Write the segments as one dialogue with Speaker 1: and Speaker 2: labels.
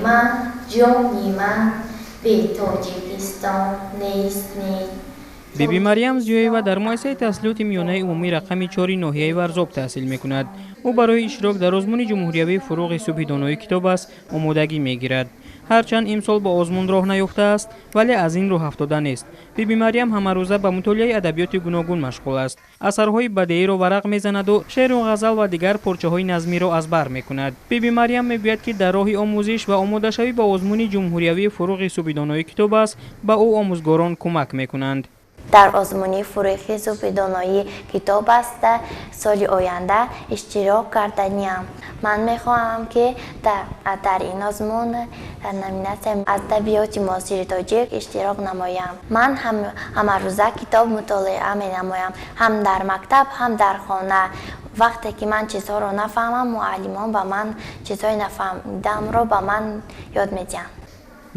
Speaker 1: Ман, ҷони ман, бе Тоҷикистон нест, нест.
Speaker 2: Биби Марьям Зиёева дар муассисаи таҳсилоти миёнаи умумӣ рақами 4 ноҳияи Варзоб таҳсил мекунад. Ӯ барои иштирок дар озмуни ҷумҳуриявии «Фурӯғи субҳи донои китоб аст» омодагӣ мегирад. Ҳарчанд имсол ба озмун роҳ наёфтааст, вале аз ин роҳ афтода нест. Биби Марьям ҳамарӯза ба мутолиаи адабиёти гуногун машғул аст. Асарҳои бадеиро варақ мезанаду шеъру ғазал ва дигар порчаҳои назмиро аз бар мекунад. Биби Марьям мегӯяд, ки дар роҳи омӯзиш ва омодашавӣ ба озмуни ҷумҳуриявии «Фурӯғи субҳи донои китоб аст» ба ӯ омӯзгорон кӯмак мекунанд.
Speaker 1: Дар озмуни «Фурӯғи субҳи донои китоб аст» соли оянда иштирок карданиам. Ман мехоҳам, ки дар ин озмун дар номинатсияи адабиёти муосири тоҷик иштирок намоям. Ман ҳамарӯза китоб мутолиа менамоям, ҳам дар мактаб, ҳам дар хона. Вақте ки ман чизҳоро нафаҳмам, муаллимон ба ман чизҳои нафаҳмидамро ба ман ёд медиҳанд.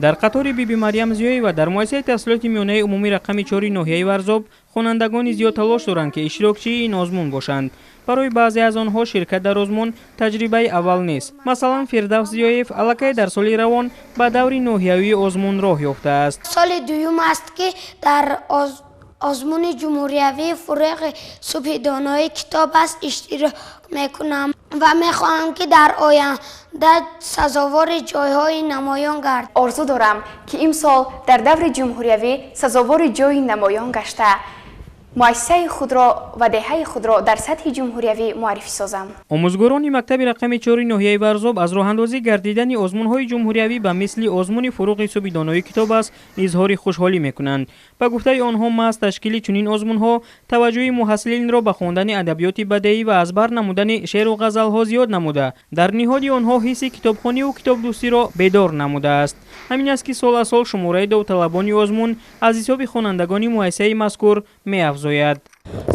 Speaker 2: Дар қатори Биби Марьям Зиёева дар муассисаи таҳсилоти миёнаи умумӣ рақами 4 ноҳияи Варзоб хонандагони зиёд талош доранд, ки иштирокчии ин озмун бошанд. Барои баъзе аз онҳо ширкат дар озмун таҷрибаи аввал нест. Масалан, Фирдавс Зиёев аллакай дар соли равон ба даври ноҳиявии озмун роҳ ёфтааст.
Speaker 3: Соли дуюм аст, ки дар озмуни ҷумҳуриявии «Фурӯғи субҳи донои китоб аст» иштирок мекунам ва мехоҳам, ки дар оянда сазовори ҷойҳои намоён гардам.
Speaker 4: Орзу дорам, ки имсол дар даври ҷумҳуриявӣ сазовори ҷойи намоён гашта, муассисаи худро ва деҳаи худро дар сатҳи ҷумҳуриявӣ муаррифӣ созам.
Speaker 2: Омӯзгорони мактаби рақами 4 ноҳияи Варзоб аз роҳандозӣ гардидани озмунҳои ҷумҳуриявӣ ба мисли озмуни «Фурӯғи субҳи донои китоб аст» изҳори хушҳолӣ мекунанд. Ба гуфтаи онҳо, маҳз ташкили чунин озмунҳо таваҷҷӯҳи муҳассилинро ба хондани адабиёти бадеӣ ва аз бар намудани шеъру ғазалҳо зиёд намуда, дар ниҳоди онҳо ҳисси китобхониву китобдӯстиро бедор намудааст. Ҳамин аст, ки сол аз сол шумораи довталабони озмун аз ҳисоби хонандагони муассисаи мазкур меафзояд.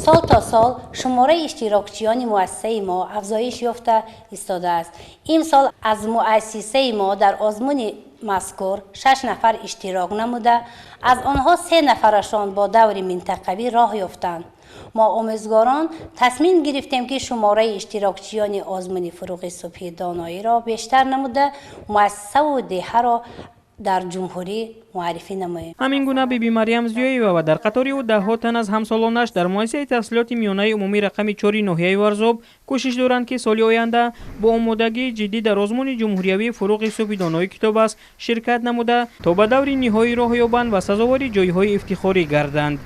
Speaker 5: Сол то сол шумораи иштирокчиёни муассисаи мо афзоиш ёфта истодааст. Имсол аз муассисаи мо дар озмуни мазкур шаш нафар иштирок намуда, аз онҳо се нафарашон бо даври минтақавӣ роҳ ёфтанд. Мо, омӯзгорон, тасмим гирифтем, ки шумораи иштирокчиёни озмуни «Фурӯғи субҳи доноиро бештар намуда, муассисаву деҳаро дар ҷумҳурӣ муаррифӣ намоем.
Speaker 2: Ҳамин гуна Биби Марьям Зиёева ва дар қатори ӯ даҳҳо тан аз ҳамсолонаш дар муассисаи таҳсилоти миёнаи умумӣ рақами 4 ноҳияи Варзоб кӯшиш доранд, ки соли оянда бо омодагии ҷиддӣ дар озмуни ҷумҳуриявии «Фурӯғи субҳи донои китоб аст» ширкат намуда, то ба даври ниҳоӣ роҳ ёбанд ва сазовори ҷойҳои ифтихорӣ гарданд.